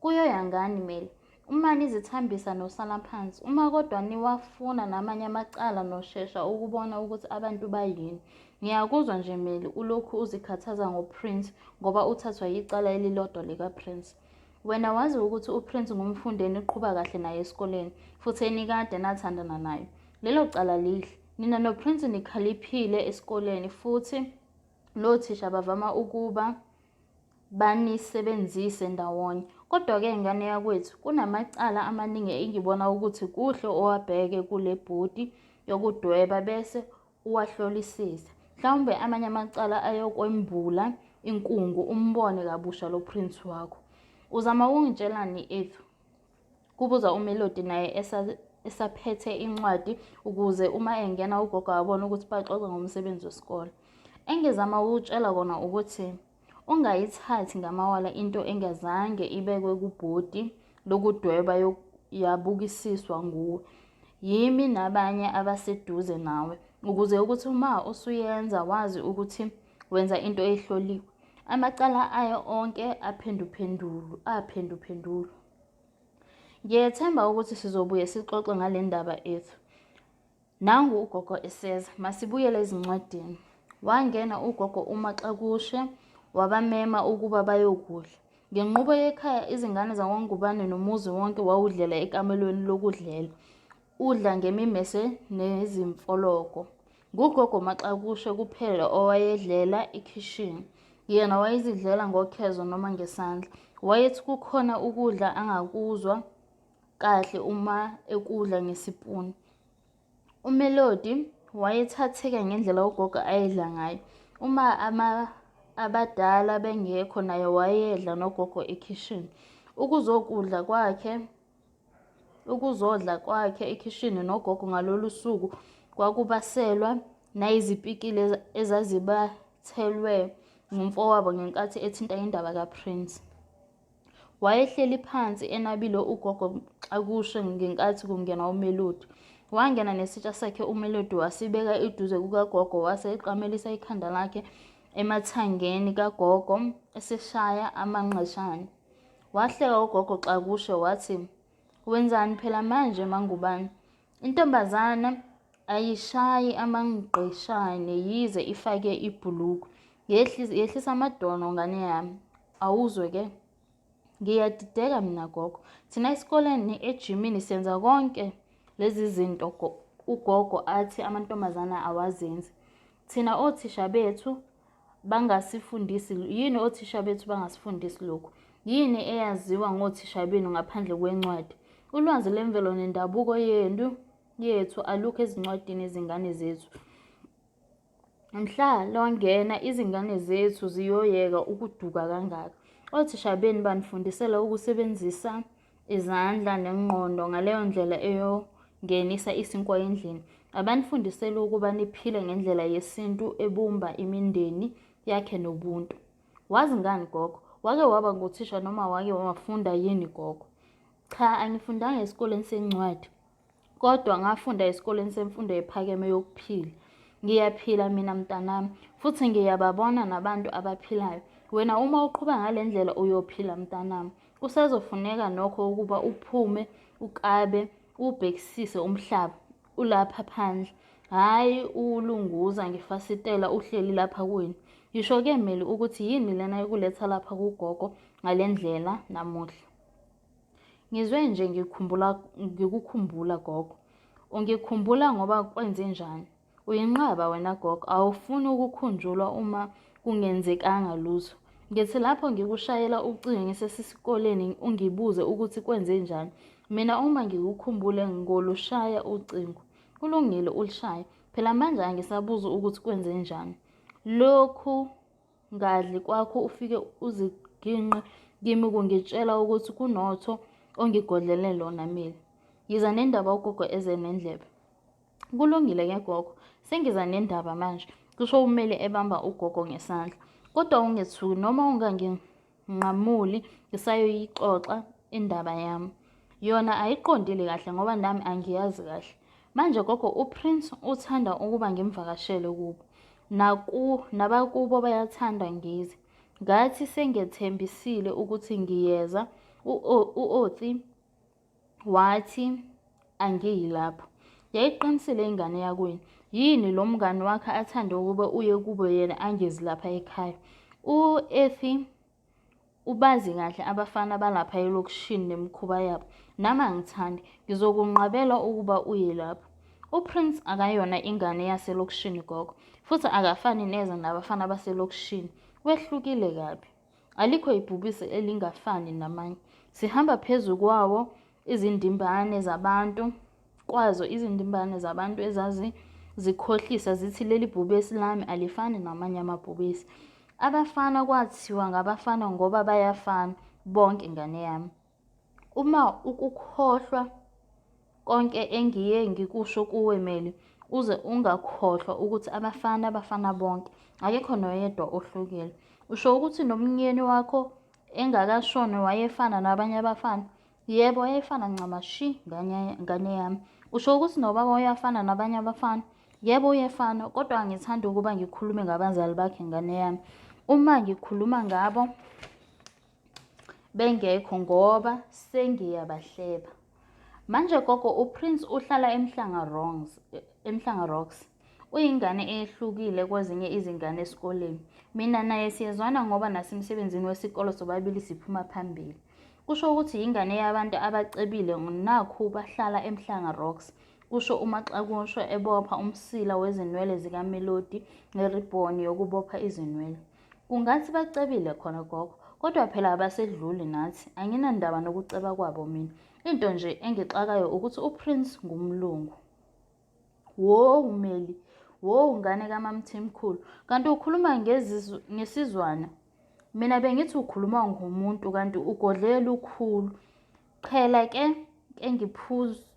Kuyoya ngani Meli? Uma nizithambisa nosala phansi. Uma kodwa niwafuna namanye amacala noshesha ukubona ukuthi abantu bayini. Ngiyakuzwa nje Meli ulokhu uzikhathaza ngoPrince ngoba uthathwa yicala elilodwa likaPrince. Wena wazi ukuthi uPrince ngumfundi eniqhuba kahle naye esikoleni futhi enikade nathandana naye. Lelo cala lihle. Nina noPrince nikhaliphile esikoleni futhi nothisha bavama ukuba banisebenzise ndawonye. Kodwa-ke ngane yakwethu kunamacala amaningi engibona ukuthi kuhle owabheke kule bhodi yokudweba bese uwahlolisise. Mhlawumbe amanye amacala ayokwembula inkungu umbone kabusha lo Prince wakho. Uzama ukungitshelani Ethu? Kubuza uMelody naye esaphethe incwadi ukuze uma engena ugogo abone ukuthi baxoxa ngomsebenzi wesikole. Engizama ukutshela kona ukuthi ungayithathi ngamawala into engazange ibekwe kubhodi lokudweba yabukisiswa nguwe. Yimi nabanye abaseduze nawe ukuze ukuthi uma usuyenza wazi ukuthi wenza into ehloliwe. Amacala ayo onke aphenduphendulu aphenduphendulwa. Ngiyethemba ukuthi sizobuye sixoxe ngale ndaba ethu. Nangu ugogo eseza, masibuyele ezincwadini. Wangena ugogo uMaxakushe wabamema ukuba bayokudla. Ngenqubo yekhaya izingane zakwaNgubane nomuzi wonke wawudlela ekamelweni lokudlela. Udla ngemimese nezimfologo. Ngugogo Maxakushe kuphela owayedlela ekhishini. Yena wayezidlela ngokhezo noma ngesandla. Wayethi kukhona ukudla angakuzwa kahle uma ekudla ngesipuni. UMelody wayethatheka ngendlela ugogo ayedla ngayo. Uma ama abadala bengekho naye wayedla nogogo ekhishini. Ukuzokudla kwakhe Ukuzodla kwakhe ekhishini nogogo ngalolu suku kwakubaselwa nayizipikili ezazibathelwe ngumfowabo ngenkathi ethinta indaba kaPrince. Wayehleli phansi enabile ugogo Xakushe ngenkathi kungena uMelody. Wangena nesitsha sakhe uMelody wasibeka eduze kukagogo wase eqamelisa ikhanda lakhe emathangeni kagogo eseshaya amangqeshane. Wahleka ugogo Xakushe wathi, Wenzani phela manje MaNgubane? Intombazana ayishayi amangqeshane yize ifake ibhulukwe. Yehlisa amadolo ngane yami. Awuzwe ke? Ngiyadideka mina gogo. Thina esikoleni ejimini senza konke lezi zinto ugogo athi amantombazana awazenzi. Thina othisha bethu bangasifundisi yini othisha bethu bangasifundisi lokhu? Yini eyaziwa ngothisha benu ngaphandle kwencwadi? Ulwazi lemvelo nendabuko yenu yethu alukho ezincwadini izingane zethu. Mhla lwangena izingane zethu ziyoyeka ukuduka kangaka. Othisha benu banifundisela ukusebenzisa izandla nengqondo ngaleyo ndlela eyongenisa isinkwa endlini. Abanifundiseli ukuba niphile ngendlela yesintu ebumba imindeni yakhe nobuntu. Wazi ngani gogo? Wake waba nguthisha noma wake wafunda yini gogo? Cha, angifundanga esikoleni sencwadi. Kodwa ngafunda esikoleni semfundo ephakeme yokuphila. Ngiyaphila mina mntanami, futhi ngiyababona nabantu abaphilayo. Wena uma uqhuba ngale ndlela uyophila mntanami. Kusazofuneka nokho ukuba uphume ukabe uwubhekisise umhlaba ulapha phandle, hhayi uwulunguza ngefasitela uhleli lapha kwenu. Yisho-ke Meli ukuthi yini lena ekuletha lapha kugogo ngale ndlela namuhla. Ngizwe nje ngikhumbula ngikukhumbula gogo. Ungikhumbula ngoba kwenzenjani? Uyinqaba wena gogo, awufuni ukukhunjulwa uma kungenzekanga lutho. Ngithi lapho ngikushayela ucingo ngisesesikoleni ungibuze ukuthi kwenzenjani. Mina uma ngikukhumbule ngolushaya ucingo. Kulungile ulushaye. Phela manje angisabuzi ukuthi kwenzenjani. Lokhu ngadli kwakho ufike uziginqe kimi kungitshela ukuthi kunotho ongigodlele lona mina. Yiza nendaba ugogo eze nendlebe. Kulungile ke gogo, sengiza nendaba manje, kusho uMeli ebamba ugogo ngesandla. Kodwa ungethuki noma unganginqamuli ngisayoyixoxa indaba yami. Yona ayiqondile kahle ngoba nami angiyazi kahle. Manje gogo uPrince uthanda ukuba ngimvakashele kubo. Naku nabakubo bayathanda ngize. Ngathi sengethembisile ukuthi ngiyeza u-Othi wathi angiyi lapho. Yayiqinisile ingane yakwenu. Yini lo mngani wakhe athande ukuba uye kubo yena angezi lapha ekhaya. U-Ethi Ubazi kahle abafana balapha elokishini nemikhuba yabo. Nami angithandi. Ngizokunqabela ukuba uye lapho. UPrince akayona ingane yaselokishini gogo, futhi akafani neze nabafana baselokishini. Wehlukile kabi. Alikho ibhubesi elingafani namanye. Sihamba phezu kwawo izindimbane zabantu kwazo izindimbane zabantu ezazizikhohlisa zithi leli bhubesi lami alifani namanye amabhubesi. Abafana kwathiwa ngabafana ngoba bayafana bonke ngane yami. Uma ukukhohlwa konke engiye ngikusho kuwe Meli, uze ungakhohlwa ukuthi abafana bafana bonke, akekho noyedwa ohlukile. Usho ukuthi nomnyeni wakho engakashoni wayefana nabanye abafana? Yebo, wayefana ncamashi ngane, ngane yami. Usho ukuthi nobaba uyafana nabanye abafana? Yebo, uyefana, kodwa angithandi ukuba ngikhulume ngabazali bakhe ngane yami. Uma ngikhuluma ngabo bengekho ngoba sengiyabahleba. Manje gogo uPrince uhlala eMhlanga Wrongs, eMhlanga Rocks. Uyingane eyehlukile kwezinye izingane esikoleni. Mina naye siyezwana ngoba nasemsebenzini wesikolo sobabili siphuma phambili. Kusho ukuthi yingane yabantu abacebile nakhu bahlala eMhlanga Rocks, kusho uMaxakusho ebopha umsila wezinwele zikaMelody ngeribhoni yokubopha izinwele. Kungathi bacebile khona gogo, kodwa phela abasedluli nathi, anginandaba nokuceba kwabo mina. Into nje engixakayo ukuthi uPrince ngumlungu. Wowu Meli, wowu ngane kaMamthimkhulu, kanti ukhuluma ngesizwana? Mina bengithi ukhuluma ngomuntu kanti ugodle lukhulu. Qhela ke ke ngiphumuze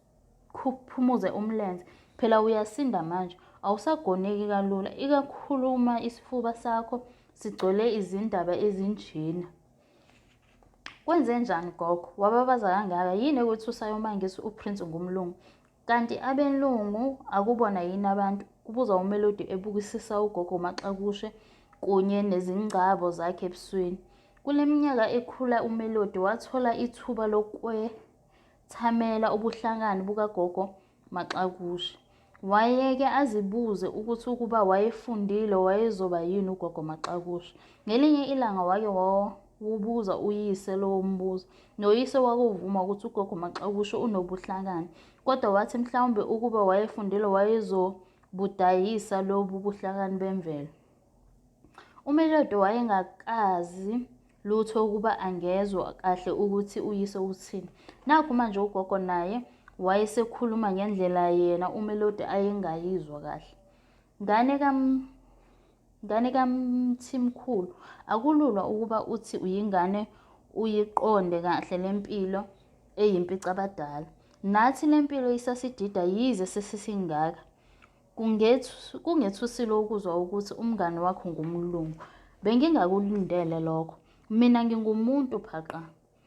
umlenze. Phela uyasinda manje, awusagoneki kalula, ikakhulu uma isifuba sakho sigcwele izindaba ezinjena. Kwenzenjani gogo? Wababaza kangaka, yini ekwethusayo uma ngithi uPrince ngumlungu? Kanti abelungu akubona yini abantu? Kubuza uMelody ebukisisa ugogo uMaxakushe kunye nezingcabo zakhe ebusweni. Kule minyaka ekhula uMelody wathola ithuba lokwethamela ubuhlakani bukagogo Maxakushe. Wayeke azibuze ukuthi ukuba wayefundile wayezoba yini ugogo Maxakushe. Ngelinye ilanga wake wawubuza uyise lowo mbuzo. Noyise wakuvuma ukuthi ugogo Maxakushe unobuhlakani. Kodwa wathi mhlawumbe ukuba wayefundile wayezobudayisa lobu buhlakani bemvelo. UMelody wayengakazi lutho ukuba angezwa kahle ukuthi uyise uthini. Nakhu manje ugogo naye wayesekhuluma ngendlela yena uMelody ayengayizwa kahle. Ngane kam Ngane kaMthimkhulu, akulula ukuba uthi uyingane uyiqonde kahle le mpilo eyimpicabadala. Nathi le mpilo isasidida yize sesisingaka. Kungethusile ukuzwa ukuthi umngani wakho ngumlungu. Bengingakulindele lokho. Mina ngingumuntu phaqa.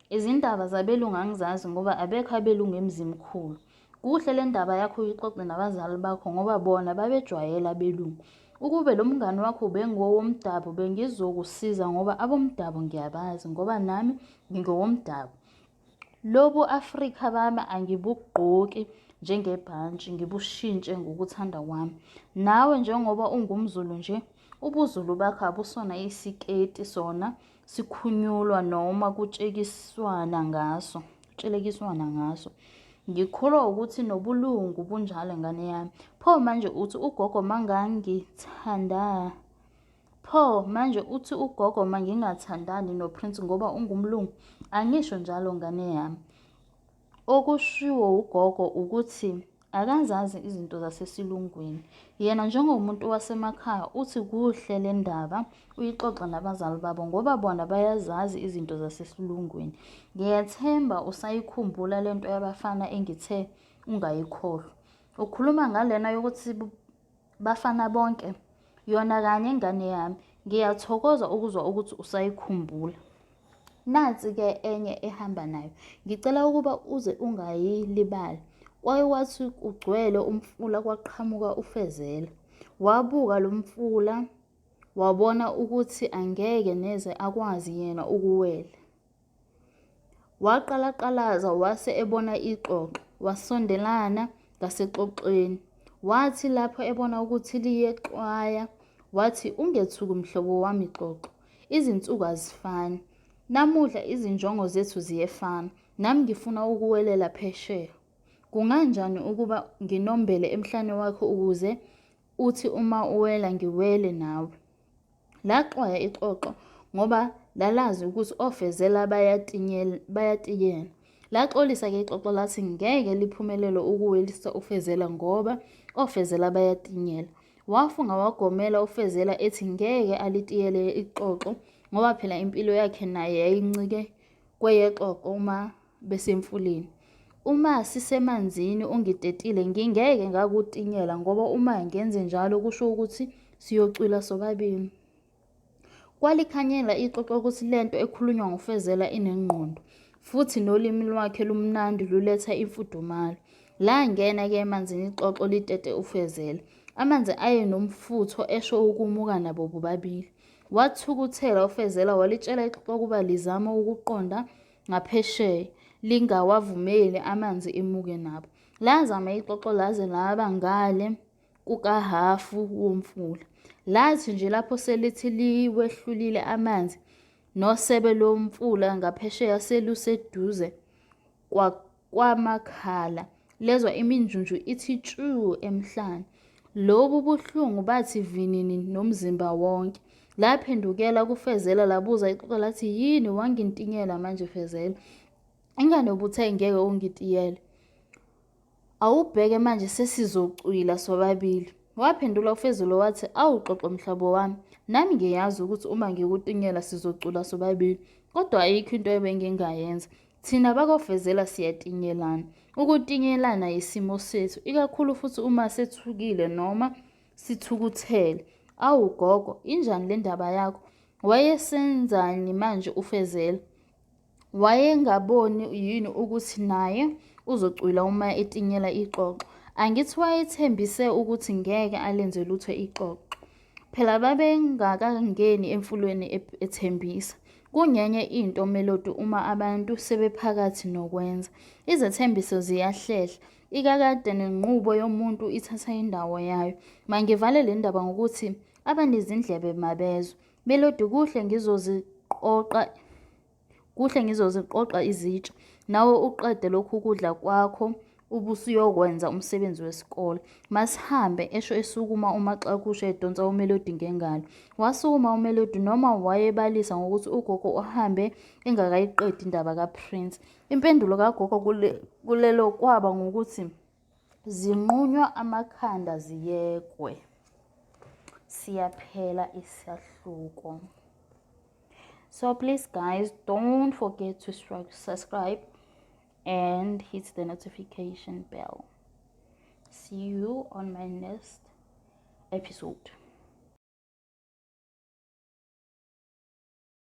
Izindaba zabelungu angizazi ngoba abekho abelungu eMzimkhulu. Kuhle le ndaba yakho uyixoxe nabazali bakho ngoba bona babejwayele abelungu. Ukube lo mngani wakho ubengowomdabu bengizokusiza ngoba abomdabu ngiyabazi ngoba nami ngingowomdabu. Lobu Afrika bami angibugqoki njengebhantshi ngibushintshe ngokuthanda kwami. Nawe njengoba ungumZulu nje, ubuZulu bakho abusona isiketi sona sikhunyulwa noma kutshekiswana ngaso, kutshelekiswana ngaso. Ngikholwa ukuthi nobulungu bunjalo ngane yami. Pho manje uthi ugogo mangangithanda Pho manje uthi ugogo mangingathandani noPrince ngoba ungumlungu? Angisho njalo ngane yami. Okushiwo ugogo ukuthi akazazi izinto zasesilungwini. Yena njengomuntu wasemakhaya uthi kuhle le ndaba uyixoxe nabazali babo ngoba bona bayazazi izinto zasesilungwini. Ngiyethemba usayikhumbula le nto yabafana engithe ungayikhohlwa. Ukhuluma ngalena yokuthi Bafana bonke. Yona kanye ngane yami. Ngiyathokoza ukuzwa ukuthi usayikhumbula. Nansi-ke enye ehamba nayo. Ngicela ukuba uze ungayilibali. Kwake kwathi kugcwele umfula kwaqhamuka ufezela. Wabuka lo mfula wabona ukuthi angeke neze akwazi yena ukuwela. Waqalaqalaza wase ebona ixoxo, wasondelana ngasexoxweni. Wathi lapho ebona ukuthi liyexwaya, wathi ungethuki mhlobo wami xoxo, izinsuku azifani. Namuhla izinjongo zethu ziyefana, nami ngifuna ukuwelela phesheya. Kunganjani ukuba nginombele emhlane wakho ukuze uthi uma uwela ngiwele nawe? Laxwaya ixoxo ngoba lalazi ukuthi ofezela bayatinyela. Laxolisa-ke ixoxo lathi ngeke liphumelele ukuwelisa ufezela ngoba ofezela bayatinyela. Wafunga wagomela ufezela ethi ngeke alitiyele ixoxo ngoba phela impilo yakhe naye yayincike kweyexoxo uma besemfuleni. Uma sisemanzini ungitetile ngingeke ngakutinyela ngoba uma ngenze njalo kusho ukuthi siyocwila sobabili. Kwalikhanyela ixoxo ukuthi lento ekhulunywa nguFezela inengqondo futhi nolimi lwakhe lumnandi luletha imfudumalo. Langena ke emanzini ixoxo litete uFezela. Amanzi ayenomfutho esho ukumuka nabo bobabili. Wathukuthela uFezela walitshela ixoxo ukuba lizame ukuqonda ngaphesheya lingawavumeli amanzi emuke nabo. Lazama ixoxo laze laba ngale kukahhafu womfula. Lathi nje lapho selithi liwehlulile amanzi nosebe lomfula ngaphesheya seluseduze kwamakhala lezwa iminjunju ithi tshu emhlane. Lobu buhlungu bathi vinini nomzimba wonke. Laphendukela kuFezela labuza ixoxo lathi yini wangintinyela manje Fezela? Ingane ubuthe ngeke ungitiyele. Awubheke manje sesizocwila sobabili. Waphendula uFezelo wathi awu xoxo mhlobo wami, nami ngiyazi ukuthi uma ngikutinyela sizocula sobabili, kodwa ayikho into ebengingayenza. Thina bakoFezela siyatinyelana. Ukutinyelana yisimo sethu, ikakhulu futhi uma sethukile noma sithukuthele. Awu gogo, injani le ndaba yakho? Wayesenzani manje uFezela? Wayengaboni yini ukuthi naye uzocwila uma etinyela ixoxo? Angithi wayethembise ukuthi ngeke alenze lutho ixoxo. Phela babengakangeni emfuleni ethembisa. Kungenye into Melody uma abantu sebephakathi nokwenza. Izethembiso ziyahlehla. Ikakade nenqubo yomuntu ithatha indawo yayo. Mangivale le ndaba ngokuthi abanezindlebe mabezwe. Melody kuhle ngizoziqoqa Kuhle ngizoziqoqa izitsha nawe uqede lokhu kudla kwakho ubusuyokwenza umsebenzi wesikole. Masihambe, esho esukuma uMaXakusha edonsa uMelody ngengalo. Wasukuma uMelody noma wayebalisa ngokuthi ugogo uhambe engakayiqedi indaba kaPrince. Impendulo kagogo kulelo kwaba ngukuthi zinqunywa amakhanda ziyekwe. Siyaphela isahluko. So please guys, don't forget to subscribe and hit the notification bell. See you on my next episode.